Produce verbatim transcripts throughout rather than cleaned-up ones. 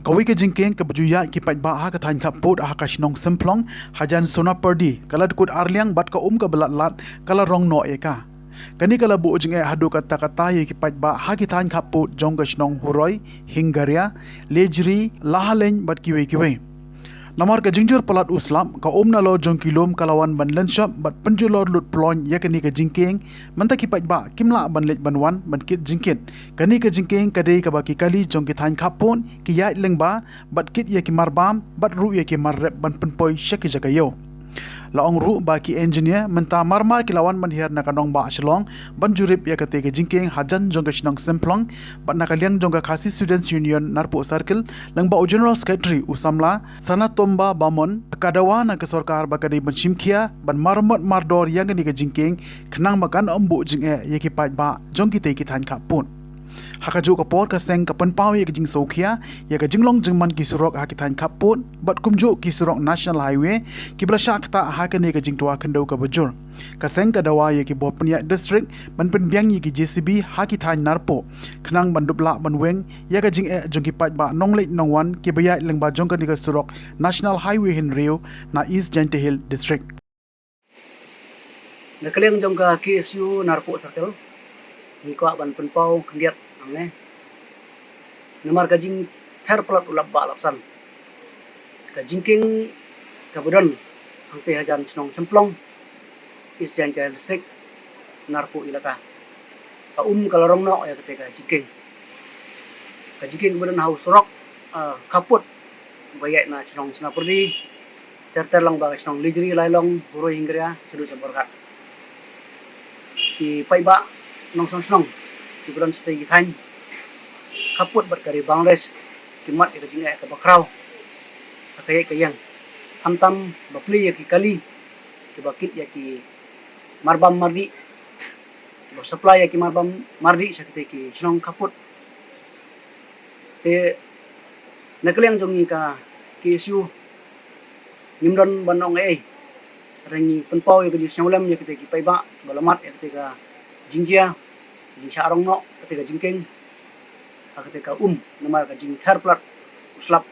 Kawei ka jingkieng kaba ju ïaid ki paidbah ha ka thaiñ khappud ha ka shnong Symplong, hajan Sonapyrdi, ka la dkut arliang bad ka um kaba lat lat ka la rong noh ïa ka. Kane ka la buh jingeh haduh katta katta ïa ki paidbah ha ki thaiñ khappud jong ka shnong Huroi, Hingaria, Lejri, Lahaleiñ bad kiwei kiwei. Namar ka jingjur palat u slap, ka um nalor jong ki lum ka la wan ban lynshop bad pynjulor lut ploiñ ïa kane ka jingkieng, mynta ki paidbah kim lah ban leit ban wan ban kit jingkit. Kane ka jingkieng ka dei kaba ki kali jong ki thaiñ khappud ki ïaid lyngba bad kit ïa ki marbam bad ruh ïa ki mar rep ban pynpoi sha ki jaka ïew. La ong ruh ba ki engineer mynta marmar ki la wan ban hiar na ka nongbah Shillong ban jurip ïa katei ka jingkieng hajan jong ka shnong Symplong, bad na ka liang jong ka Khasi Students Union Narpuh Circle, lyngba u General Secretary u samla Sanatomba Bamon, ka dawa na ka sorkar ba ka dei ban shim khia ban maramot mardor ïa kane ka jingkieng, khnang ba kan ym buh jingeh ïa ki paidbah jong kitei ki thaiñ khappud. Ha kajuh ka por ka seng ka pynpaw ïa ka jingsngewkhia ïa ka jinglong jingman ki surok ha ki thaiñ khappud bad kumjuh ki surok National Highway kiba la shah ktah ha kane ka jingtwa khyndew kaba jur. Ka seng ka dawa ïa ki bor pynïaid district ban pynbiang ïa ki J C B ha ki thaiñ Narpuh, khnang ban dup lah ban weng ïa ka jingeh jong ki paidbah nongleit nongwan kiba ïaid lyngba jong kane ka surok National Highway hynriew na East Jaintia Hills District. Na ka liang jong ka K S U Narpuh Circle, ngi kwah ban pynpaw khyndiat hangne. Namar ka jingther palat u lap bah lap san, ka jingkieng kaba don hangtei hajan shnong Symplong, East Jaintia Hills District, Narpuh Elaka, ka um ka la rong noh ïa katei ka jingkieng. Ka jingkieng kaba don ha u surok, ah, khappud ba ïaid na shnong Sonapyrdi, ter ter lang ba ka shnong Lejri, Lailong, Huroi, Hingaria, shaduh Jamborghat. Ki paidbah nongshong shnong kiba don shatei ki thaiñ khappud bad ka ri Bangladesh ki mad ïa ka jingeh kaba khraw ha ka ïaid ka ïeng, khamtam ba plie ïa ki kali kiba kit ïa ki marbam mardih, kiba supply ïa ki marbam mardih sha kitei ki shnong khappud. Te na ka liang jong ngi ka K S U ngim don ban ong ei ei. Hynrei ngi pynpaw ïa ka jingsngewlem ïa kitei ki paidbah ba la mad ïa katei ka jingjia, jingshah rong noh katei ka jingkieng ha katei ka um namar ka jingther palat u slap.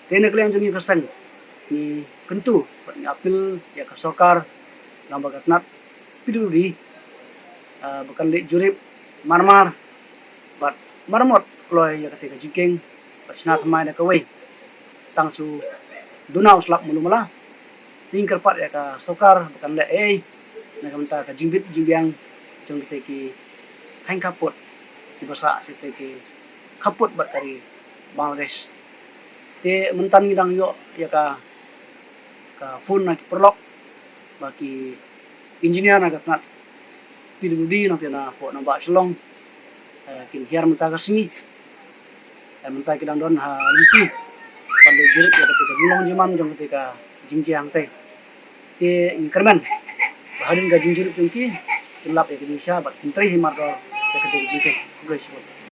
Te na ka liang jong ngi ka seng ngi kyntu bad ngi appeal ïa ka sorkar, nang ba ka tnat P W D, ah, ba kan leit jurip marmar bad maramot kloi ïa katei ka jingkieng bad shna thymmai da kawei, tang shu duna u slap malu mala. Te ngi kyrpad ïa ka sorkar ba kan leh ei ei na ka bynta ka jingbit jingbiang jong kitei ki thaiñ khappud kiba sah sha kitei ki khappud bad ka ri Bangladesh. Te mynta ngi dang ïoh ïa ka, ka phone na ki paralok ba ki engineer na ka tnat P W D nangta na poh nongbah Shillong, eh, kin hiar mynta ka sngi. Eh, mynta ki dang don ha lynti ban leit jurip ïa katei ka jinglong jingman jong katei ka jingjia hangtei. Te ngi kyrmen ba hadien ka jingjurip jong ki kin lap ïa ka jingshisha bad kin trei hi mardor ïa katei ka jingkieng. Khublei shibun.